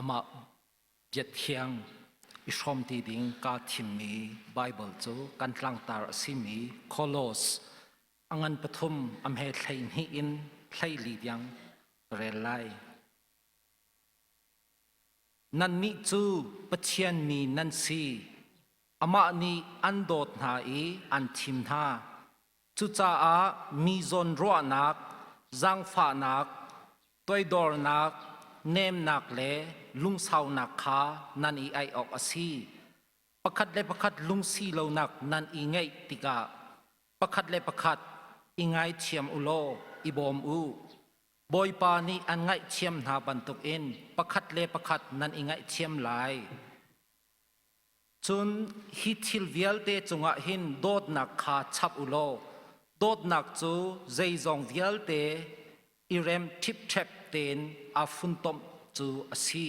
Amah biathiang i hrawmti ding kaa thimmi Baibal cu kan tlangtar a simi Kolos a ngan pathum a hme 12 in 14 tiang ka rel lai. Nannih cu Pathian mi nan si. Amah nih an dawt hna i an thim hna. Cucaah mi zawnruahnak, zaangfahnak, toidornak, nemnak le lungsaunak kha nan i aih awk a si. Pakhat le pakhat lungsi lonak nan i ngeih tikah pakhat le pakhat i ngaithiam u law i bawm u. Bawipa nih an ngaihthiam hna bantukin pakhat le pakhat nan i ngaihthiam lai. Cun hi thil vialte cungah hin dawtnak kha chap u law dawtnak cu zeizong vialte i rem ṭhipṭhep tein aa funtom cu a si.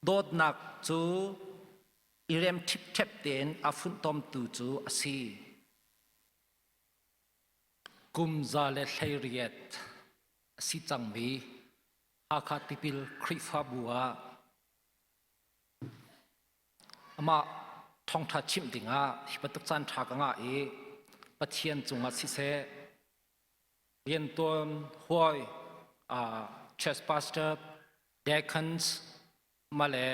Dawtnak cu i rem ṭhipṭhep tein a funtomtu cu a si. Kum 118 a si cangmi Hakha Tipil Khrihfabu ah Amah thawngṭha chimh dingah hi bantuk caan ṭha ka ngah i Pathian cungah siseh riantuan hawi church pastor, deacons, mah le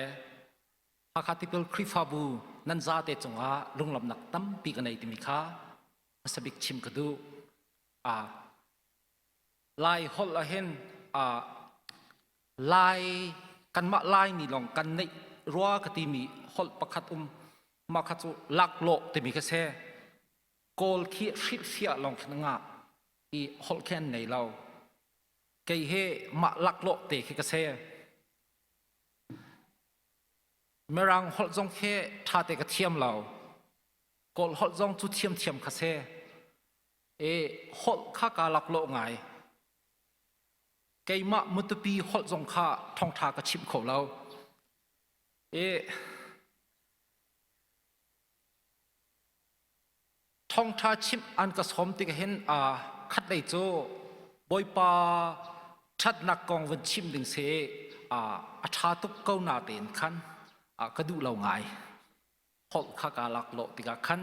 Hakha Tipil Khrihfabu nan zate cungah lunglawmhnak tampi ka nei timi kha hmasa bik chim ka duh. Lai holh ahhin Lai kanmah Lai nih lawng kan neih rua ka timi holh pakhat um mah kha cu laklawh timi kha si. Kawl khi hrilhfiah lawng khin ngah i holh khi an nei lo. Kei he mah laklawh te khi ka si. Mirang holh zong khi ṭha te ka thiam lo. Kawl holh zong cu thiamthiam kha si. E holh kha kaa laklawh ngai. Keimah Matupi holh zong kha thawngṭha ka chimh kho lo. I thawngṭha chimh an ka sawm tik hin khatlei cu Bawipa ṭhatnak kong van chim ding si a ṭha tuk ko na tein khan ka duh lo ngai. Holh kha kaa lak lawh tikah khan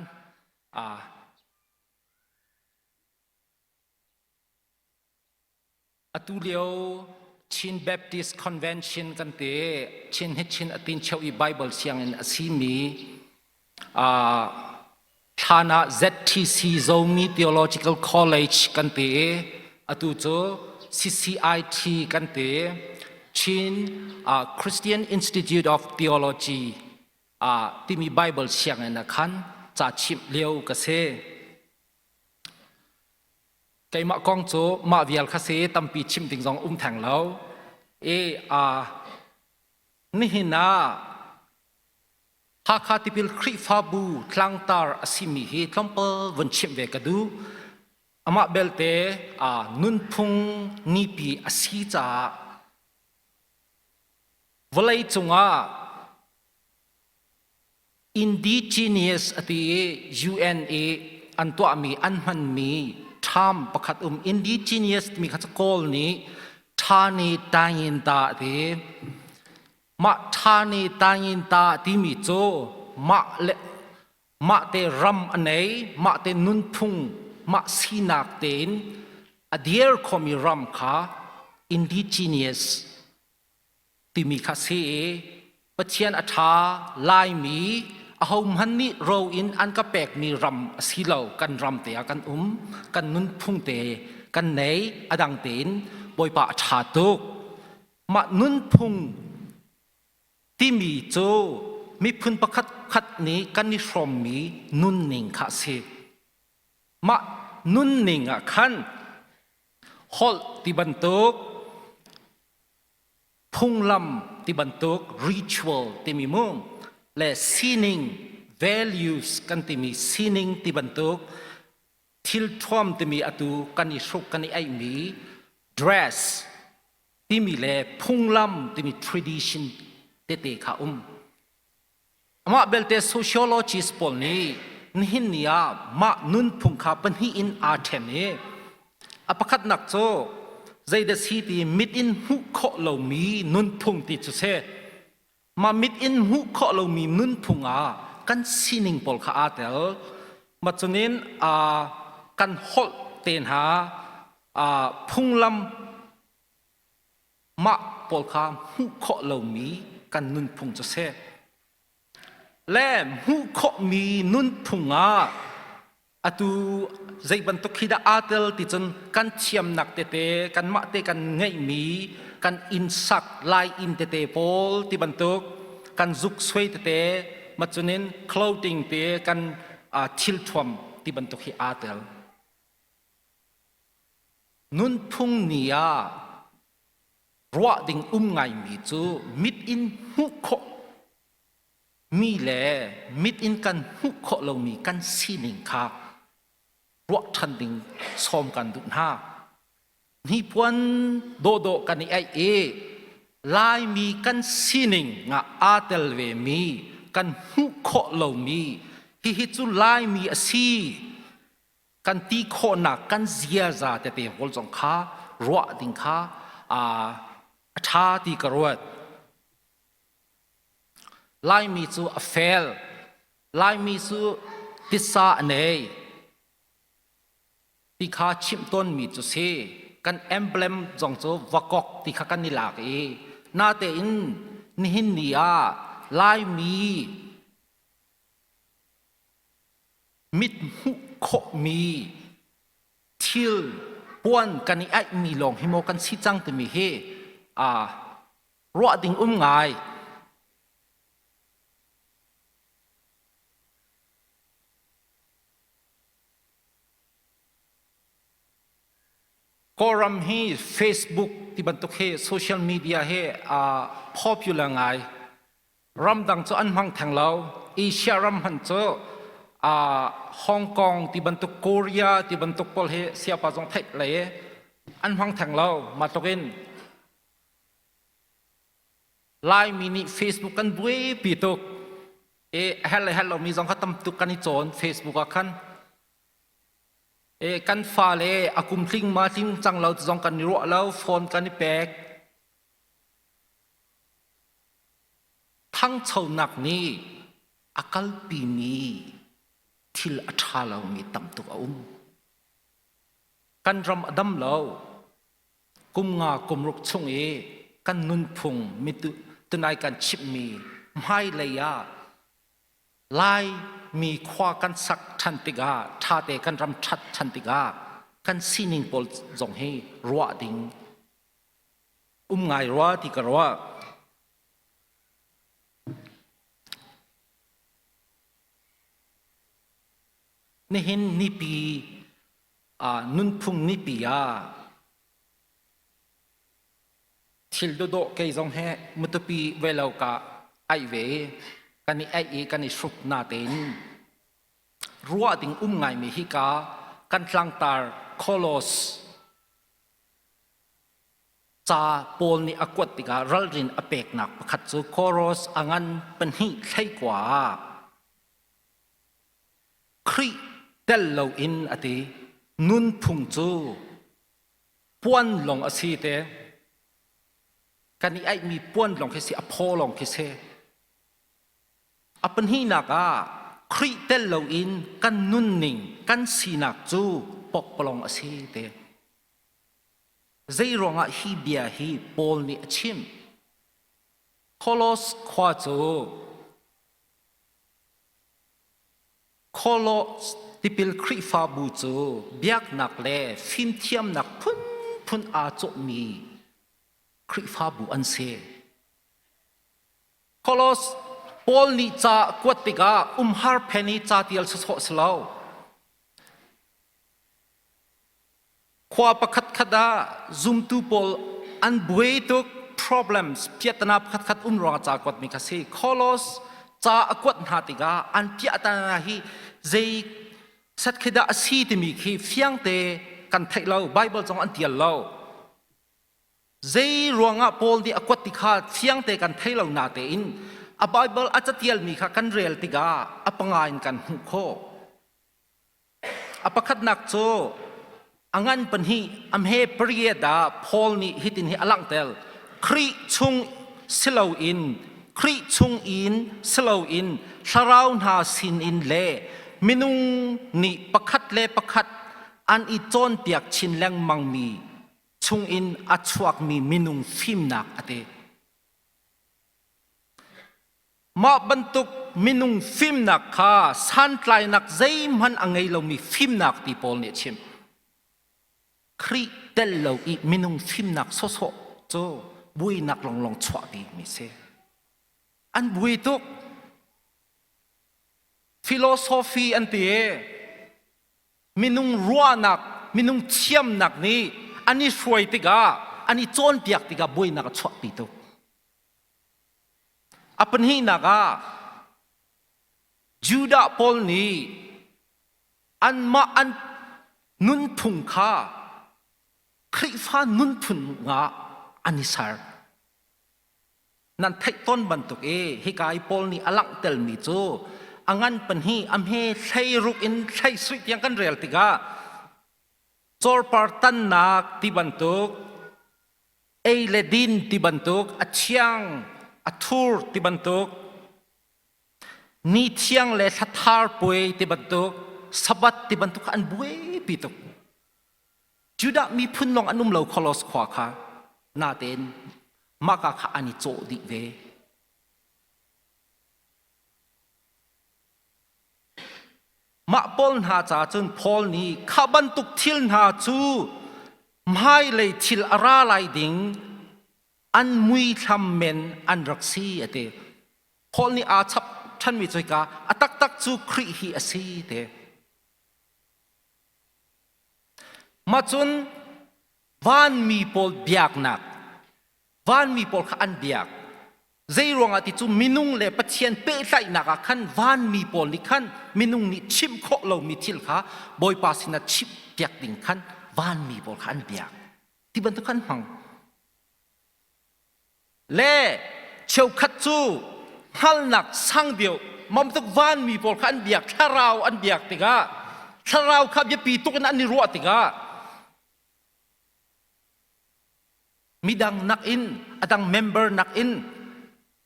Atu lio Chin Baptist Convention kan ti Chin hi Chin atin cheu i Bible sianginn a simi thlan ah ZTC Zomi Theological College kan ti i atu cu CCIT kan ti Chin Christian Institute of Theology timi Bible sianginn ah khan ca chimh lio ka si. Keimah kong cu mah vial kha si tampi chim ding zong um theng lo. I nihin ah Hakha Tipil Khrihfabu tlangtar a simi hi tlawmpal vun chimh ve ka duh. Amah belte nunphung nipi a si caah vawlei cungah Indigenous a ti i UN i an tuahmi an hmanmi term pakhat um indigenous timi kha cu Kawl nih Thani Tayinta a ti. Mah Thani Tayinta timi cu mah le mah te ram a nei, mah te nunphung, mah sinak tein a dir khomi ram kha indigenous timi kha si i Pathian a ṭha Laimi ahohmanh nih ro in an ka pekmi ram a si lo kan ram te ah kan um kan nunphung te kan nei a dang tein Bawipa a ṭha tuk mah nunphung timi cu miphun pakhat khat nih kan i hrawmmi nunning kha a si mah nunning ah khan holh ti bantuk phunglam ti bantuk ritual timi mu le sining values kan timi sining ti bantuk thil thuam timi atu kan i hruk kan i aihmi dress timi le phunglam timi tradition tete kha um Amah belte sociologist pawl nih nihin ni ah mah nunphung kha pahnih in aa ṭhen i a pakhatnak cu Zeidah si ti mit in hmuh khawh lomi nunphung ti cu si. Mah mit in hmuh khawh lomi nunphung ah kan sining pawl kha aa tel. Mah cunin kan holh te hna phunglam mah pawl kha hmuh khawh lomi kan nunphung cu si. Le hmuh khawhmi nunphung ah atu zei bantuk khi dah aa tel ti cun kan thiamnak tete kanmah te kan ngeihmi kan inn sak lai inn tete pawl ti bantuk kan zuk suai tete macunin clothing te kan thil thuam ti bantuk hi aa tel. Nunphung ni ah ruah ding um ngaimi cu mit in hmuh khawh mi le mit in kan hmuh khawh lomi kan sining kha ruah ṭhan ding sawm kan duh hna. Hnipuan dawhdawh kan i aih i Laimi kan sining ah aa tel vemi kan hmuh khawh lomi hihi cu Laimi a si kan ti khawhnak kan ziaza tete pawl zong kha ruah ding kha a ṭha ti ka ruat. Laimi cu a fel. Laimi cu titsa a nei. Ti kha chimh tawnmi cu si. Kan emblem zong cu vakok ti kha kan i lak i natein nihin ni ah Laimi mit hmuh khawhmi thil puan kan i aihmi lawng hi maw kan si cang timi hi ruah ding um ngai. Kawlram hi Facebook ti bantuk hi social media hi uh, popular ngai. Ramdang cu an hmang theng lo. Asia ram hman cu uh, Hong Kong ti bantuk Korea ti bantuk pawl hi siapa zong theih lei an hmang theng lo. Ma tluk in Laimi nih Facebook kan buaipi tuk. E hel le hel lomi zong kha tam tuk kan i cawn Facebook ah khan. E kan fale a kum tling ma tling cang lo ti zong kan i ruah lo, phone kan i pek. Thangchonak nih a kalpimi thil a ṭha lomi tam tuk a um. Kan ram a dam lo. Kum nga kum ruk chung i kan nunphung mitu tunai kan chimhmi hmailei ah Laimi khua kan sak ṭhan tikah ṭhate kan ram ṭhat ṭhan tikah kan sining pawl zong hi ruah ding um ngai rua ti ka ruah. Nihin nipi nunphung nipi ah thil dawdawh kei zong he Matupi velo ka aih ve i kan i aih i kan i hruk natein ruah ding um ngaimi hi ka kan tlangtar Kolos ca Paul nih a kuat tikah ralrin a peknak pakhat cu Koros a ngan pahnih thleikua ah Khrih tel loin a ti. Nunphung cu puan lawng a si te. Kan i aihmi puan lawng khi si, a phaw lawng khi si. A pahnihnak ah Khrih tel loin kan nunning, kan sinak cu pokpalong a si te. Zei ruangah hi bia hi Paul nih a chim? Kolos khua cu Kolos tipil Khrihfabu cu biaknak le fimthiamnak phunphun aa cawhmi Khrihfabu an si. Kolos Paul nih ca kuat tikah umhar phen i ca tial sawsawh si lo. Khua pakhatkhat ah zumtu pawl an buai tuk problems piahtana pakhatkhat um ruangah ca kuatmi kha si. Kolos ca a kuat hna tikah an piahtana hi zei set khi dah a si timi khi fiangte kan theih lo. Bible zong an tial lo. Zei ruangah Paul nih a kuat ti kha fiangte kan thei lo natein a Bible a catialmi kha kan rel tikah a panga in kan hmuh khawh. A pakhatnak cu. A ngan pahnih a hme pariat ah Paul nih hitin hi a langhter. Khrih chung si loin Khrih chung in si loin thlarau hna sinin le minung nih pakhat le pakhat an i cawnpiak chin lengmangmi chungin a chuakmi minung fimnak a ti. Mah bantuk minung fimnak kha santlainak zeihmanh a ngei lomi fimnak ti Paul nih a chim. Khrih tel lo i minung fimnak sawsawh cu buainak longlong chuahpi mi si. An buai tuk. Philosophy an ti i minung ruahnak, minung thiamnak nih an i hruai tikah, an i cawnpiak tikah buainak a chuahpi tuk. A pahnihnak ah Judah pawl nih anmah an nunphung kha Khrihfa nunphung ah an i ser. Nan theih tawn bantuk i hika i Paul nih a langhtermi cu a ngan pahnih a hme thleiruk in thleisarih tiang kan rel tikah cawrpar tannak ti bantuk ei le din ti bantuk, a thiang, a thur ti bantuk, ni thiang le thlathar puai ti bantuk, Sabbath ti bantuk kha an buaipi tuk. Judah miphun lawng an um lo Kolos khua kha natein mahka kha an i cawh dih ve. Mah pawl hna ca cun Paul nih kha bantuk thil hna cu hmailei thil a ra lai ding an muithlam men an rak si a ti. Paul nih aa chap ṭhanmi cu hika a taktak cu Khrih hi a si ti. Mah cun vanmi pawl biaknak vanmi pawl kha an biak. Zei ruangah ti cu minung le Pathian pehtlaihnak ah khan vanmi pawl nih khan minung nih chimh khawh lomi thil kha Bawipa sinah chimh piak ding khan vanmi pawl kha an biak. Ti bantuk khan hmang. Le cheukhat cu hngalnak sang deuh mamtuk vanmi pawl kha an biak thlarau an biak tikah thlarau kha biapi tuk in an i ruah tikah midang nakin a dang member nakin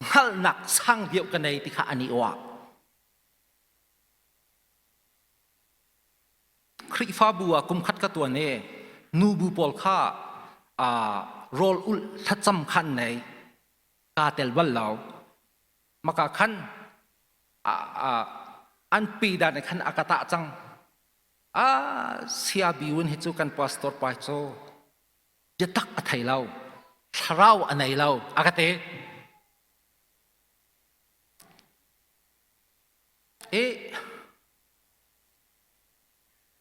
hngalhnak sang deuh ka nei ti kha an i uah. Khrihfabu ah kum khat ka tuan i nubu pawl kha rawl ulh thlacam khan nei kaa tel bal lo. Maka khan an pi dan khan a ka tah cang. A sia biun hi cu kan pastor pa cu biatak a thei lo thlarau a nei lo a ka ti i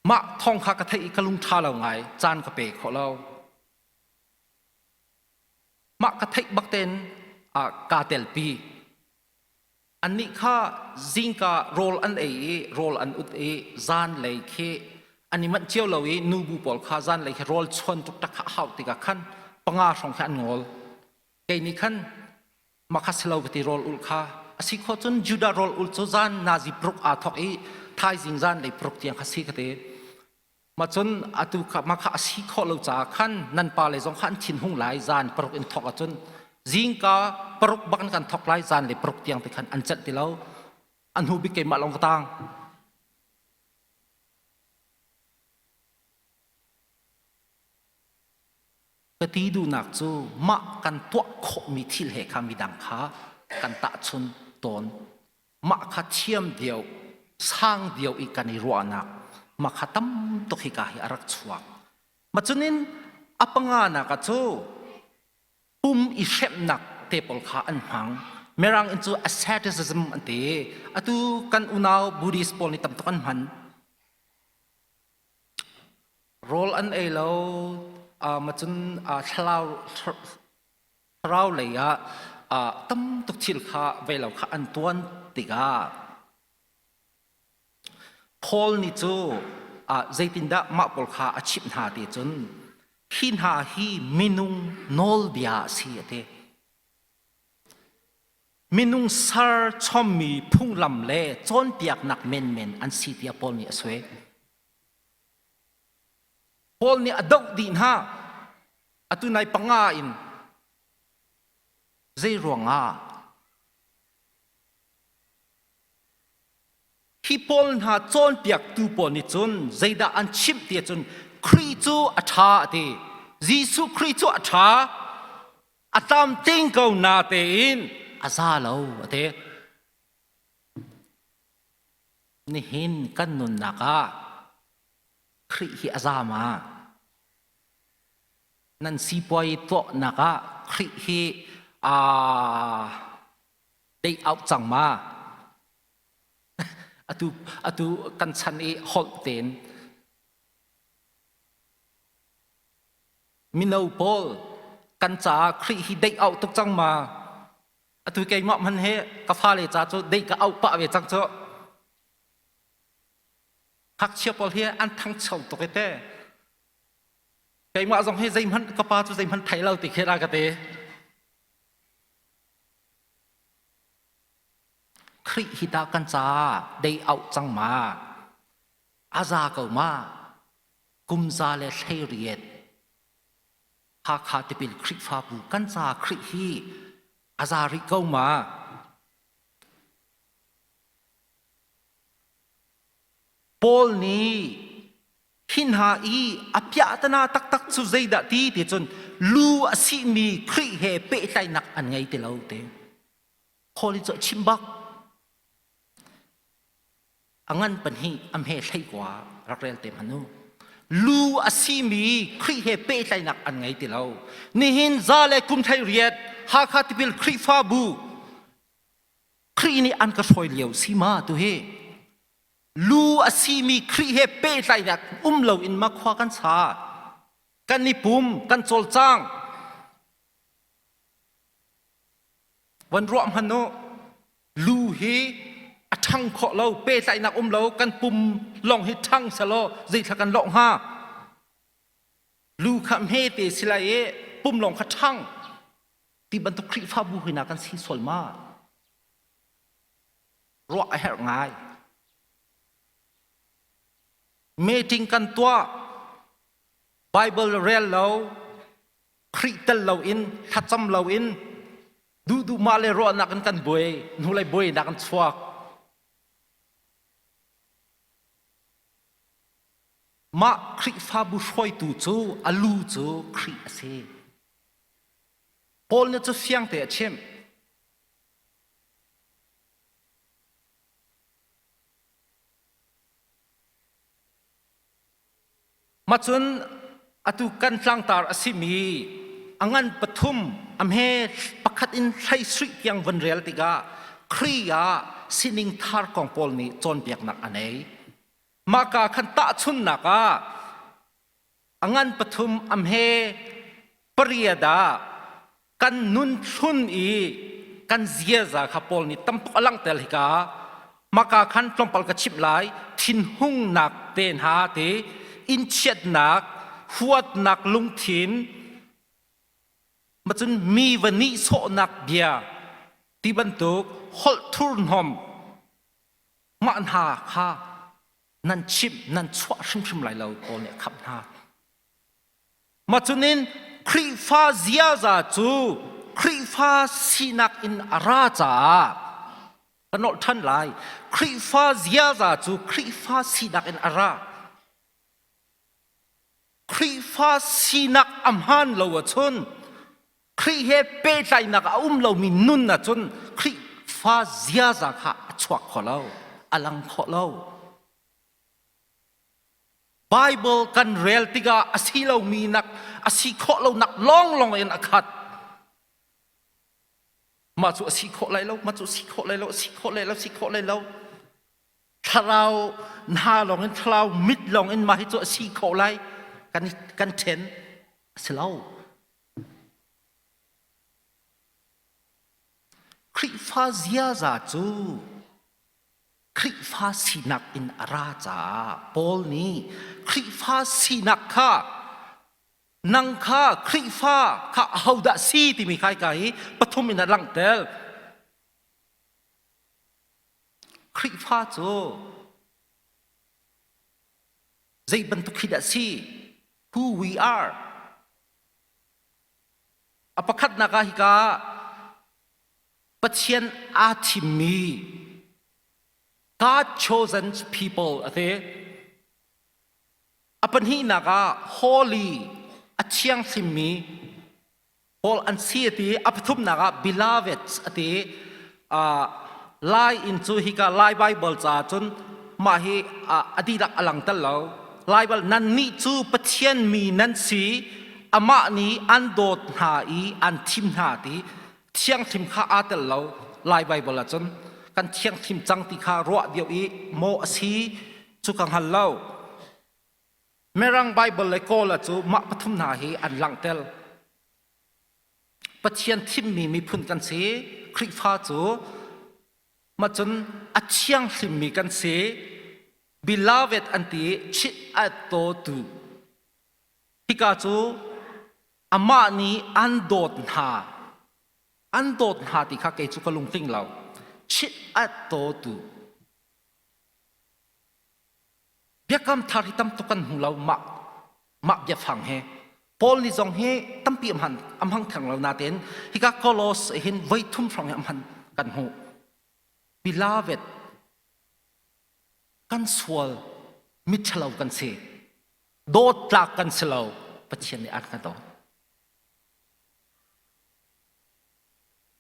mah thong kha ka theih i ka lung ṭha lo ngai caan ka pe khawh lo mah ka theih bak tein kaa telpi Annih kha zingka rawl an ei i rawl an ut i zanlei khi an i manh cio lo i nubu pawl kha zanlei khi rawl chuan tuk kha a hauh tikah khan panga hrawng khi an ngawl. Kei nih khan mah kha si lo ka ti rawl ulh kha a si khawh cun Judah rawl ulh cu zan nazi paruk aa thawk i thaizing zanlei paruk tiang kha si ka ti. Mah cun atu kha mah kha a si khawh lo caah khan nan pale zong kha an thinhung lai zan paruk in thawk ahcun zingka paruk bak in kan thawk lai zan le paruk tiang te khan an celh ti lo an hnu bik keimah lawng ka tang Ka ti duhnak cu mah kan tuah khawhmi thil he kha midang kha kan tahchun tawn. Mah kha thiam deuh, sang deuh i kan i ruahnak mah kha tam tuk hika hi a rak chuak. Ma cunin a panganak ah cu pum i hremnak te pawl kha an hmang. Mirang in cu asceticism an ti. Atu kan unau Buddhist pawl nih tam tuk an hman. Rawl an ei lo macun thlarau thlarau lei ah tam tuk thil kha vei lo kha an tuan tikah Paul nih cu zeitindah mah pawl kha a chimh hna ti cun hi hna hi minung nawlbia a si a ti. Minung ser chommi phunglam le cawnpiaknak menmen an si tiah Paul nih a sui. Paul nih a doh dih hna. Atu nai panga in zei ruangah hi pawl hna cawnpiaktu pawl nih cun zeidah an chimh ti ahcun Khrih cu a ṭha a ti. Jesuh Khrih cu a ṭha, a tlamtling ko na tein a za lo a ti. Nihin kan nunnak ah Khrih hi a za ma? Nan sipuai tuahnak ah Khrih hi aa dei out cang ma? Atu atu kan chan i holh tein mino pawl kan caah Khrih hi dei out tuk cang ma? Atu keimah hman he ka fale ca cu dei ka auh pah ve cang cu. Ngakchia pawl hi an thangcho tuk i te. Keimah zong hi zeihmanh ka pa cu zeihmanh thei lo ti khi ra ka ti. Khrih hi tah kan caah dei auh cang ma? A za ko ma? Kum za le 18 Hakha tipil Khrihfabu kan ca Khrih hi a za rih ko ma? Paul nih hi hna i a piahtana taktak cu zeidah ti ti cun lu a sihmi Khrih he pehtlaihnak an ngei ti lo ti. Paul i cu a chim bak. A ngan pahnih a hme hlei kua rak rel te hmanh u. Lu a simi Khrih he pehtlaihnak an ngei ti lo. Nihin za le kum thlei riat Hakha tipil Khrihfabu Khrih nih an ka hruai lio si ma tu hi lu a simi Khrih he pehtlaihnak um lo in ma khua kan sa kan i pum kan cawlcang van ruah hmanh u lu hi a ṭhang khawh lo pehtlaihnak um lo kan pum lawng hi ṭhang selaw zeithla kan lawh hnga lu kha hmete si lai i pum lawng kha ṭhang ti bantuk Khrihfabu hina kan si sual ma? Ruah a herh ngai. Meeting kan tuah, Bible rel lo, Khrih tel lo in, thlacam lo in, duhduh mah le ruahnak in kan buai, hnulei buainak an chuak. Mah Khrihfabu hruaitu cu a lu cu Khrih a si. Paul nih cu fiangte a chimh. Macun atu kan tlangtar a simi a ngan pathum a hme pakhat in hlei suih tiang von rel tikah Khrih ah sining thar kong pawl nih cawnpiaknak a nei. Mahka khan tahchunnak ah a ngan pathum a hme pariat ah kan nun thlun i kan ziaza kha Paul nih tam tuk a langhter hika maka khan tlawmpal ka chimh lai thinhungnak te hna te inchiatnak huatnak lungthin macun mi va nihsawhnak bia ti bantuk holh thurhnawm mah hna kha nan chimh nan chuah hrimhrim lai lo Paul nih a khamh hna Mah cunin Khrihfa ziaza cu Khrihfa sinak in a ra caah ka nolh ṭhan lai. Khrihfa ziaza cu Khrihfa sinak in a ra. Khrihfa sinak a hmaan lo ahcun Khrih he pehtlaihnak a um lomi nun ahcun Khrihfa ziaza kha a chuak kho lo, a lang kho lo. Bible kan rel tikah a si lomi nak a si khawh lonak lawnglawng in a khat. Mah cu a si khawh lai lo, mah cu a si khawh lai lo, a si khawh lai lo, a si khawh lai lo. Thlarau hna lawng in thlarau mit lawng in mah hi cu a si khawh lai kan kan ṭhen a si lo. Khrihfa ziaza cu Khrihfa sinak in a ra caah Paul nih Khrihfa sinak kha nang kha Khrihfa kha ahodah si timi kha hika hi pathum in a langhter. Khrihfa cu zei bantuk khi dah si? Who we are. A pakhatnak ah hika Pathian aa thimmi God chosen people a ti. A pahnihnak ah holy a thianghlimmi pawl an si a ti. A pathumnak ah beloved a ti. Uh, Lai in cu hika Lai Bible ca cun mah hi uh, a dihlak a lang tel lo. Lai Bible nannih cu Pathian mi nan si amah nih an dawt hna i an thim hna ti thiangthlim kha aa tel lo Lai Bible ahcun kan thiangthlim cang ti kha ruah deuh i maw a si cu ka hngal lo. Mirang Bible le Kawl ah cu mah pathum hna hi an langhter. Pathian thimmi miphun kan si, Khrihfa cu mah cun a thianghlimmi kan si, beloved an ti chit a tu. Hika cu amah nih an dawt hna an dawt hna ti kha kei cu ka lungtling lo chit a tu biakam thar hi tam tuk kan hmu lo mah mah biafang he Paul nih zong hi tampi am han am hang theng lo natein hika Kolos hin voi thum hrawng hi am han kan hmuh beloved kan sual miṭhalo kan si dawt tlak kan si lo Pathian nih a kan dawt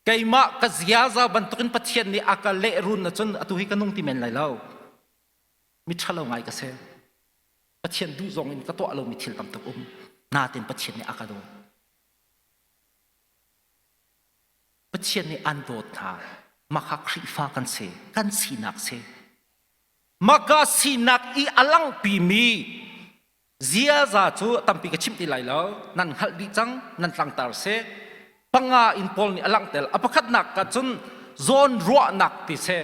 keimah ka ziaza bantukin Pathian nih a ka lehrun ahcun atu hi ka nung ti men lai lo miṭhalo ngai ka si Pathian duh zong in ka tuah lomi thil tam tuk um natin Pathian nih a ka dawt Pathian nih an dawt hna mah kha Khrihfa kan si kan sinak si maka sinak i a langhpimi ziaza cu tampi ka chim ti lai lo nan hngalh dih cang nan tlangtar si panga in Paul nih a langhter a pakhatnak ka cun zawn ruahnak ti si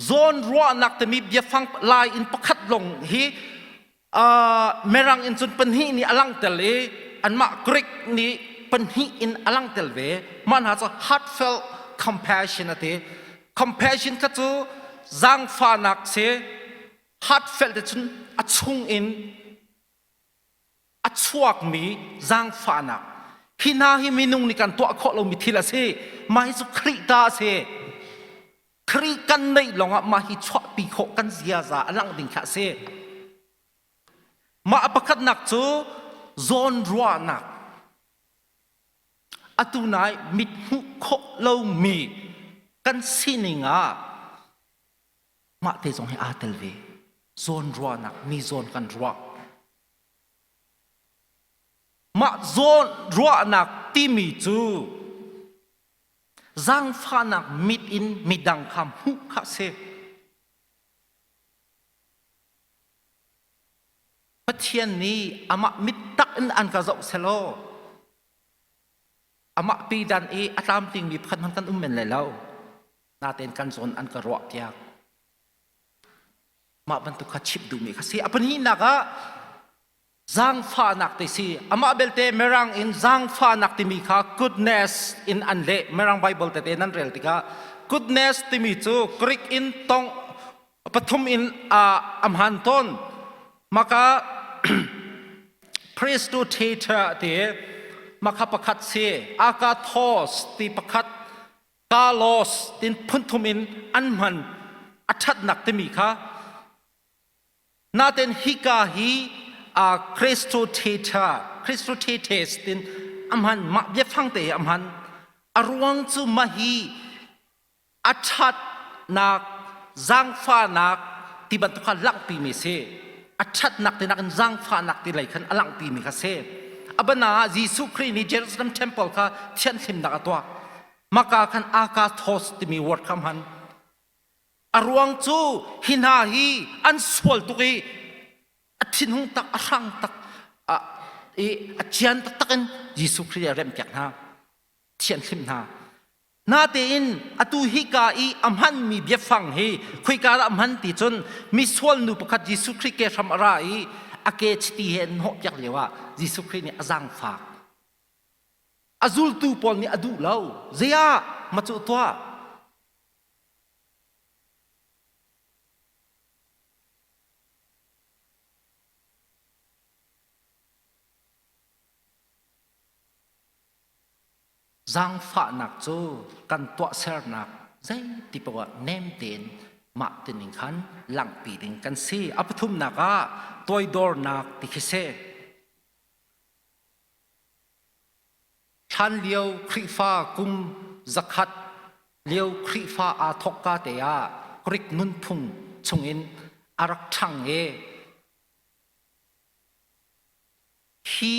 zawn ruahnak timi biafang lai in pakhat lawng hi mirang in cun pahnih nih a langhter i anmah Greek nih pahnih in a langhter ve mah hna cu heartfelt compassion a ti compassion kha cu zaangfahnak si heartfelt te cun a chung in a chuakmi zaangfahnak hi hna hi minung nih kan tuah khawh lomi thil a si mah hi cu Khrih ta a si Khrih kan neih lawngah mah hi chuahpi khawh kan ziaza a langh ding kha a si mah a pakhatnak cu zawn ruahnak atu nai mit hmuh khawh lomi kan sining ah mah te zong hi aa tel ve zawn ruahnak mi zawn kan ruah mah zawn ruahnak timi cu zaangfahnak mit in midang kha hmuh kha si Pathian nih amah mit tak in an ka zoh selaw amah pidan i a tlamtlingmi pakhat hmanh kan um men lai lo natein kan zawn an ka ruah piak mah bantuk kha chimh duhmi kha si a pahnihnak ah zaangfahnak ti si amah belte mirang in zaangfahnak timi kha goodness in an leh mirang bible tete nan rel tikah goodness timi cu Greek in tong pathum in a amhan tawn maka Christotator ti makha pakhat si agathos ti pakhat kalos tin phunthum in an hman a ṭhatnak timi kha naten hika hi a Christotator Christotates tin amhan mah biafang te amhan a ruang cu mahi a ṭhatnak zaangfahnak ti bantuk kha langhpimi si a ṭhatnak ti nakin zaangfahnak ti lei khan a langhpimi kha si a bana ah Jesuh Khrih nih Jerusalem temple kha thianhlimnak a tuah maka khan akathos timi word kha hman a ruang cu hi hna hi an sual tuk i a thinhung tak a hrang tak i a cian taktak in Jesuh Khrih a remhpiak hna thianhhlimh hna Natein atu hika i a hmanmi biafang hi khoika dah a hman ti cun misual nu pakhat Jesuh Khrih ke hram a ra i a ke chiti he an hnawhpiak lio ah Jesuh Khrih nih a zaangfak. A zultu pawl nih a duh lo. Zeiah ma cu tuah? Zaangfahnak cu kan tuahsernak zeiti paoh ah nem tein mah tining khan langhpi ding kan si. A pathumnak ah toidornak ti khi si. Hlanlio Khrihfa kum zakhat lio Khrihfa aa thawkka te ah Greek nunphung chungin a rak ṭhang i hi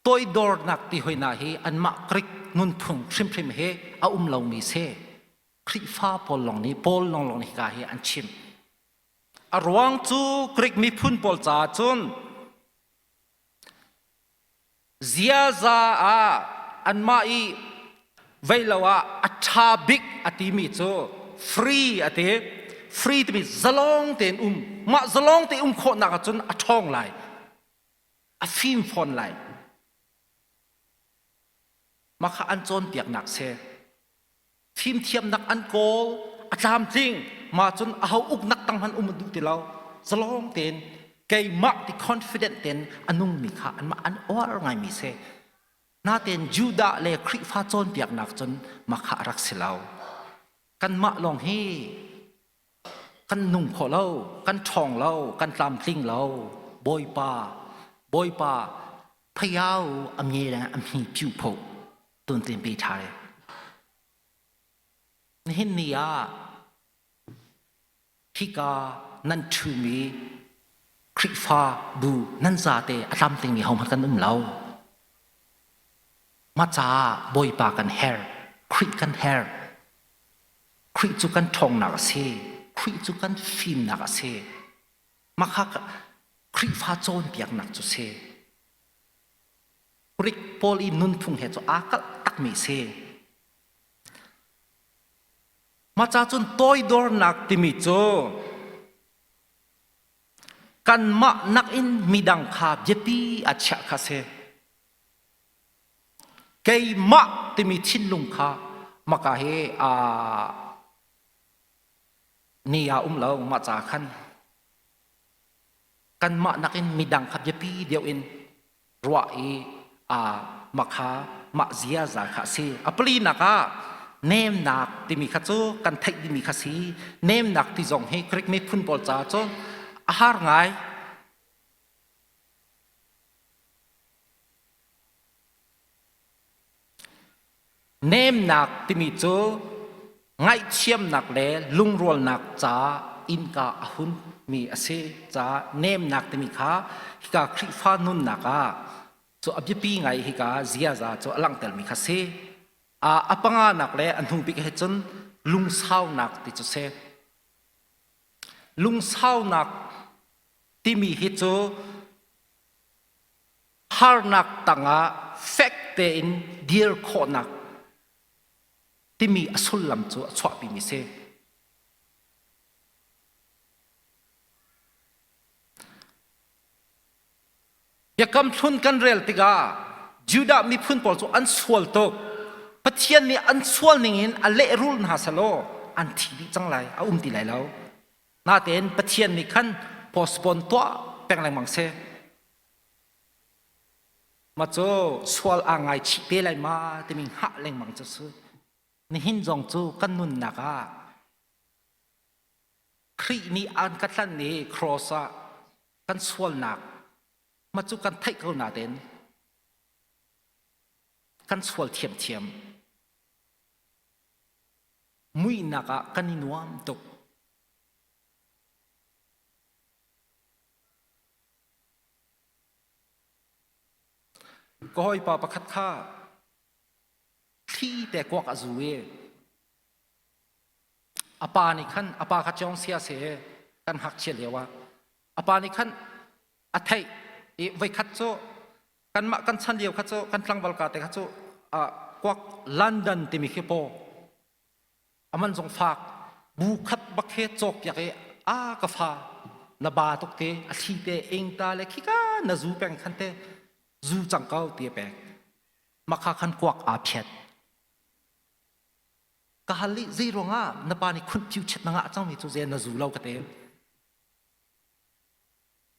toidornak ti hoi hna hi anmah Greek nunphung hrimhrim he a um lomi si. Khrihfa pawl lawng nih Paul lawnglawng nih hika hi an chim. A ruang cu Greek miphun pawl caah cun Ziaza ah anmah i veilo ah a ṭha bik a timi cu free a ti. Free timi zalong tein um. Mah zalong te um khawhnak ahcun a ṭhawng lai. A fim fawn lai. Mah kha an cawnpiaknak si. Fimthiamnak an kawl, a tlamtling, mah cun aho uknak tang hmanh um a duh ti lo. Zalong tein keimah ti confident tein a nungmi kha anmah an uar ngaimi si. Natein Judah le Khrihfa cawnpiaknak cun mah kha a rak si lo. Kanmah lawng hi kan nung khawh lo, kan ṭhawng lo, kan tlamtling lo. Bawipa, Bawipa phayau a nge le a hmi piu pho tun tin pi ṭha re. Nihin ni ah hika nan ṭhumi Khrihfa bu nan zate a tlamtlingmi hohmanh kan um lo. Mah caah Bawipa kan herh, Khrih kan herh. Khrih cu kan ṭhawngnak a si. Khrih cu kan fimnak a si. Mah kha Khrihfa cawnpiaknak cu si. Greek pawl i nunphung he cu aa kalh takmi a si. Mah ca cun toidornak timi cu kanmah nakin midang kha biapi a chiah kha si. Keimah timi thinlung kha maka hi aa ni ah um lo mah ca khan kanmah nakin midang kha biapi deuh in ruah i mah kha mah ziaza kha a si. A palinak ah nemnak timi kha cu kan theih dingmi kha si. Nemnak ti zong hi Greek miphun pawl caah cun a har ngai. Nemnak timi cu ngaihthiamnak le lungrualnak ca innka a hunmi a si caah nemnak timi kha hika Khrihfa nunnak ah cu a biapi ngai hika ziaza cu a langhtermi kha si. A panganak le a hnu bik he cun lungsaunak ti cu si. Lungsaunak timi hi cu harnak tangah fek tein dir khawhnak timi a sullam cu a chuahpimi si. Biakam hlun kan rel tikah Judah miphun pawl cu an sual tuk. Pathian nih an sual ningin a lehrul hna selaw an thi dih cang lai, a um ti lai lo. Natein Pathian nih khan postpone tuah peng lengmang seh. Ma cu sual aa ngaichih te lai ma timi hngah lengmang cu si. Nihin zong cu kan nunnak ah Khrih nih an ka tlanh i cross ah kan sualnak ma cu kan theih ko natein kan sual thiamthiam. Muihnak ah kan i nuam tuk. Ka hawipa pakhat kha thli te kuak a zu i a pa nih khan a pa kha Cawng sia si kan ngakchia lio ah a pa nih khan a theih i voikhat cu kanmah kan chan lio kha cu kan tlangval ka te kha cu kuak London timi khi paw aman zong fak bu khat bak he cawk piak i a ka fa na ba tuk te a thli te ing ta le khika na zu peng khan te zu cang ko ti a pek makha khan kuak aa phiat ka hal i zei ruangah na pa nih khunh piu chet na ngah cangmi cu ze na zu lo ka te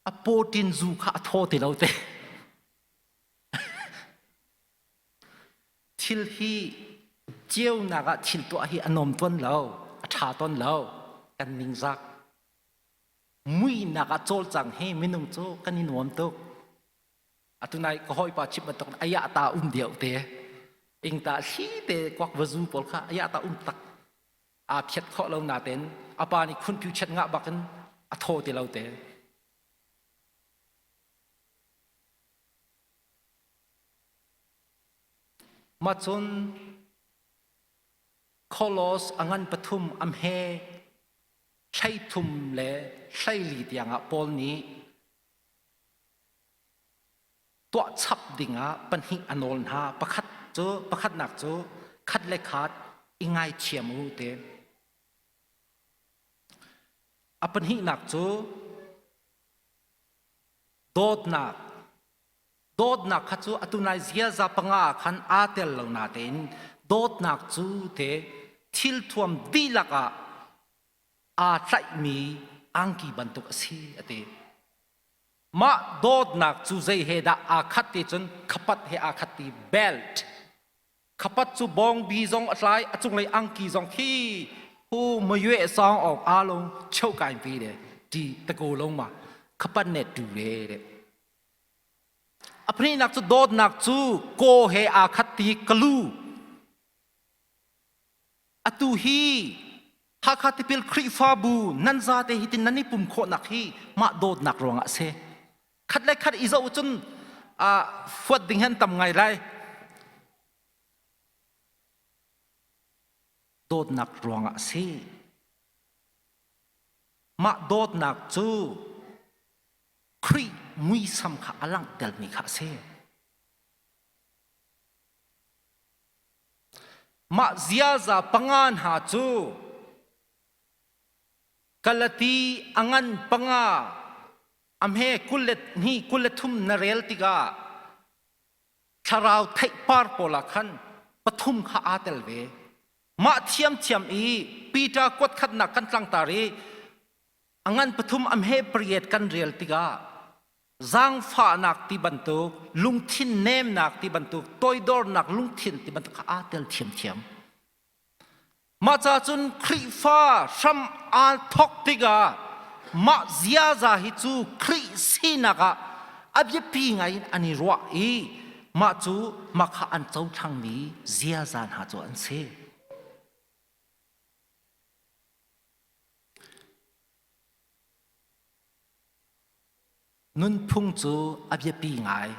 a pawtin zu kha a thaw ti lo te. Thil hi ceunak ah thil tuah hi a nuam tawn lo, a ṭha tawn lo, kan ningzak. Muihnak ah cawlcang hi minung cu kan i nuam tuk. Atu nai ka hawipa chim bantuk ayah ta um deuh te. Ingta thli te kuak vazu pawl kha ayah ta um tak. Aa phiat khawh lo natein a pa nih khunphiu chet ngah bakin a thaw ti lo te. Mah cun Kholos a ngan pathum a hme 13 le 14 tiangah Paul nih tuah chap dingah pahnih a nawl hna. Pakhat cu pakhatnak cu khat le khat i ngaithiam u ti. A pahnihnak cu dawtnak Dawtnak kha cu atu nai ziaza panga ah khan aa tel lo natein dawtnak cu te thilthuam dihlak ah aa tlaihmi angki bantuk a si a ti. Mah dawtnak cu zei he dah aa khat ti cun khapat he aa khat ti belt. Khapat cu bawngbi zong a tlai a cunglei angki zong khi hu mayue song ong a long cheu kai pi de ti tako long ma khapat ne tu re de. A pahnihnak cu dawtnak cu kaw he aa khat ti ka lu. Atu hi Hakha Tipil Khrihfabu nan zate hi tin nan i pum khawhnak hi mah dawtnak ruangah a si. Khat le khat i zoh cun uh, fuat ding han tam ngai lai. Dawtnak ruangah a si. Mah dawtnak cu Khrih muisam kha a langhtermi kha a si. Mah ziaza panga hna cu Galati a ngan panga a hme 22 23 na rel tikah thlarau theihpar pawl ah khan pathum kha aa tel ve. Mah thiamthiam i Peter kuat khatnak kan tlangtar i A ngan pathum a hme pariat kan rel tikah zaangfahnak ti bantuk, lungthin nemnak ti bantuk, toidornak lungthin ti bantuk kha aa tel thiamthiam. Mah ca cun Khrihfa hram aa thawk tikah mah ziaza hi cu Khrih sinak ah a biapi ngai in an i ruah i mah cu mah kha an cohlangmi ziaza hna cu an si. Nunphung cu a biapi ngai.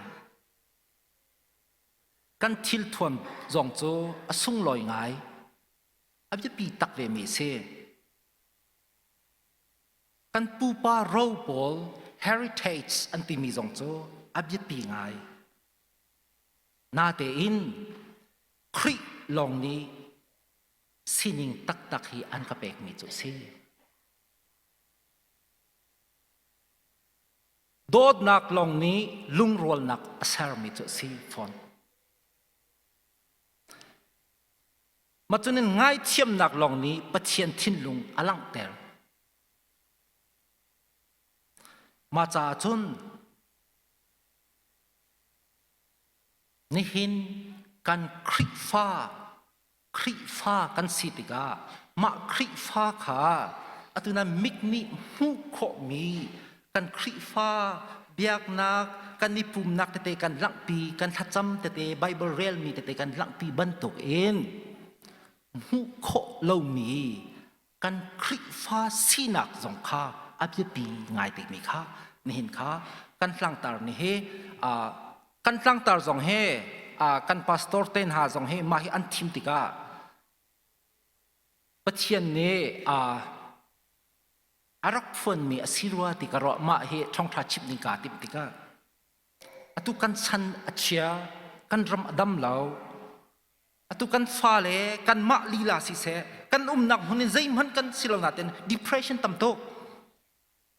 Kan thilthuam zong cu a sunglawi ngai. A biapi tak vemi a si. Kan pupa ro pawl heritage an timi zong cu a biapi ngai. Natein Khrih lawng nih sining taktak hi an ka pekmi cu a si. Dawtnak lawng nih lungrualnak a sermi cu a si fawn. Macunin ngaithiamnak lawng nih Pathian thinlung a langhter. Mah caah cun nihin kan Khrihfa Khrihfa kan si tikah mah Khrihfa kha atu na mit nih hmuh khawhmi kan Khrihfa biaknak kan i pumnak tete kan langhpi kan thlacam tete Bible relmi tete kan langhpi bantuk in hmuh khawh lomi kan Khrihfa sinak zong kha a biapi ngai timi kha nihin kha kan tlangtar ni hi kan tlangtar zong hi kan pastor te hna zong hi mah hi an thim tikah Pathian nih a rak phuanmi a si rua ti ka ruah mah hi ṭhawngṭha chimh ding kaa timh tikah atu kan chan a chia kan ram a dam lo Atu kan fale kanmah lila siseh kan umnak hmun in zeihmanh kan si lo nain depression tam tuk.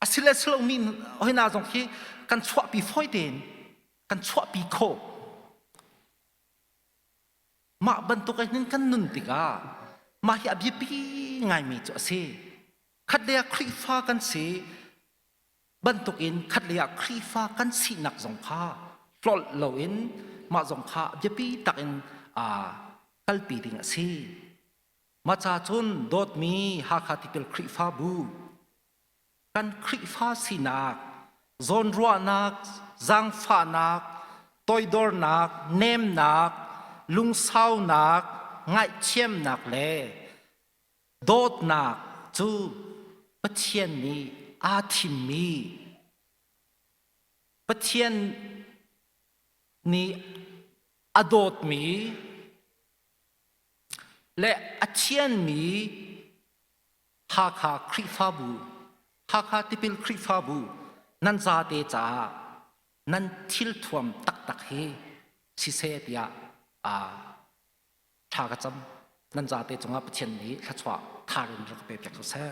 A si le si lomi hoi zong khi kan chuahpi fawi tein kan chuahpi khawh. Mah bantuk in kan nun tikah mah hi a biapi ngaimi cu a si. Khat lei ah Khrihfa kan si bantukin khatlei ah Khrihfa kan sinak zong kha tlolh loin mah zong kha biapi tak in kalpi ding a si. Maca cun dawtmi Hakha Tipil Khrihfabu kan Khrihfa sinak, zawnruahnak, zaangfahnak, toidornak, nemnak, lungsaunak, ngaihthiamnak le dawtnak cu Pathian nih aa thimmi Pathian nih a dawtmi le a thianmi Hakha Khrihfabu, Hakha Tipil Khrihfabu nan zate caah nan thilthuam taktak hi siseh tiah thla ka cam. Nan zate cungah Pathian nih thluachuah thar in rak ka pe piak ko seh.